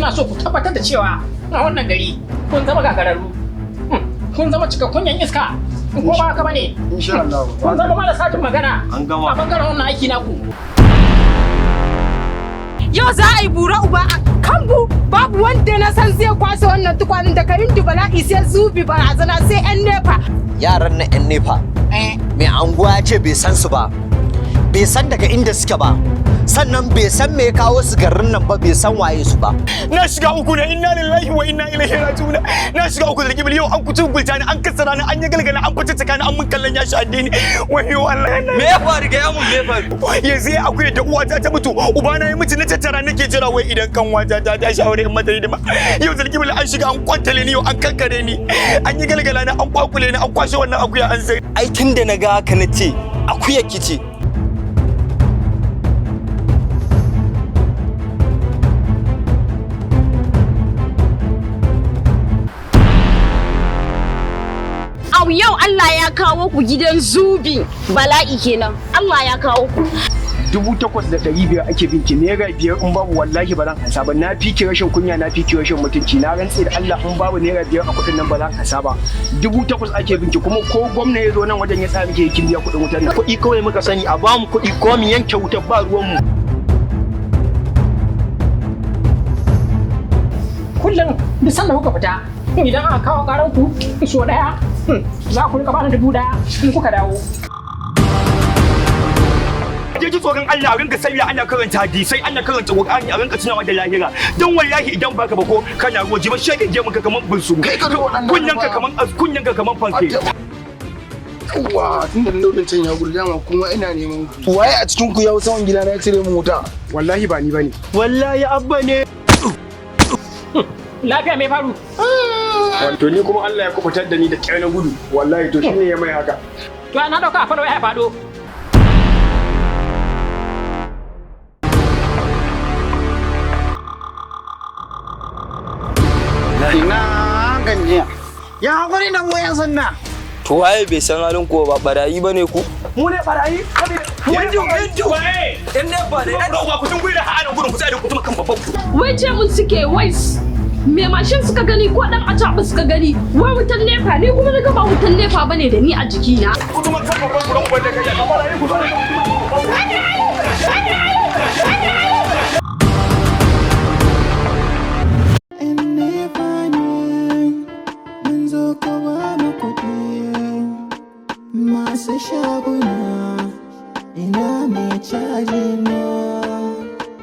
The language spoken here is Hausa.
Ina so ku tabbatar da cewa a wannan gari kun zama gagararru. Kun zama cikakkun yan iska. Ko ba haka bane? Insha Allah. Kun zama marasa jin magana. An gama. A bangaren wannan aiki naku. Yau za a yi bura uba a kambu, babu wanda na san zai kwasa wannan tukwanin daga Hindu bala'i sai zubi barazana sai 'yan NEPA. Yaran na 'yan NEPA, mai anguwa ya ce bai san su ba, bai san daga inda suke ba, sannan bai san me ya kawo su garin nan ba, bai san waye su ba. Na shiga uku ne, inna lillahi wa inna ilaihi raji'un. Na shiga uku da kibili, yau an kutu gulta ni, an kassara ni, an yi galgala, an fitattaka ni, an mun kallon yashi addini. Wayo Allah. Me ya faru? Ga mun, me ya faru? Yanzu ya akuya da uwata ta mutu, ubana ya mutu, na tattara nake jira wai idan kan wata ta tashi aure in mata hidima. Yau zalgibili an shiga an kwantale ni, yau an kankare ni, an yi galgala ni, an kwakule ni, an kwashe wannan akuya an sai. Ai tun da na ga haka na ce akuyar ki ce. Au, yau Allah ya kawo ku gidan zubi bala'i kenan. Allah ya kawo ku. 8,500 ake binki, ₦5 in babu wallahi ba zan ansa ba. Na fi ki rashin kunya, na fi ki rashin mutunci. Na rantse da Allah in babu ₦5 a kuɗin nan ba zan ansa ba. 8,000 ake binki, kuma ko gwamna ya zo nan wajen ya tsaya miki kin biya kuɗin wutar nan. Kuɗi kawai muka sani, a bamu kuɗi ko mu yanke wutar, ba ruwanmu. Kullum duk sanda kuka fita, idan aka kawo karan ku so daya, za ku rika bani 1,000 in kuka dawo. Je ji tsoron Allah, a rinka sallah, ana karanta hadisai, ana karanta Qur'ani, a rinka tunawa da lahira, don wallahi idan baka ba ko kana ruwa ji ba shege je maka kaman bunsu. Kai ka zo waɗannan kunyan ka kaman kunyan ka kaman fanke. Yawwa, tun da launin can ya gudu dama kuma ina neman ku. Waye a cikin ku ya saman gida na ya cire min wuta? Wallahi ba ni bane. Wallahi abba ne. Lafiya, me faru? Wato ni kuma Allah ya kubutar da ni da kyar na gudu. Wallahi to shine ya mai haka. To na dauka a falo ya fado. Ina gajiya. Ya hakuri da mu 'yan sanda. To waye bai san halin ku ba, barayi bane ku? Mu ne barayi? Yanzu yanzu yan NEPA ne. Ɗan ba ku tun gwi da ha'anan gudun ku tsaya da ku tuma kan babban ku. Wai ce mun suke wai me mashin suka gani ko dan acaɓa suka gani wai wutan NEPA ne, kuma na ga ba wutan NEPA bane da ni a jikina. Ku tuma kan babban ku don uban da kai ya barayi ku zo. 'Yan NEPA ne, mun zo ka ba mu kuɗi. Masu shaguna, ina mai caji na.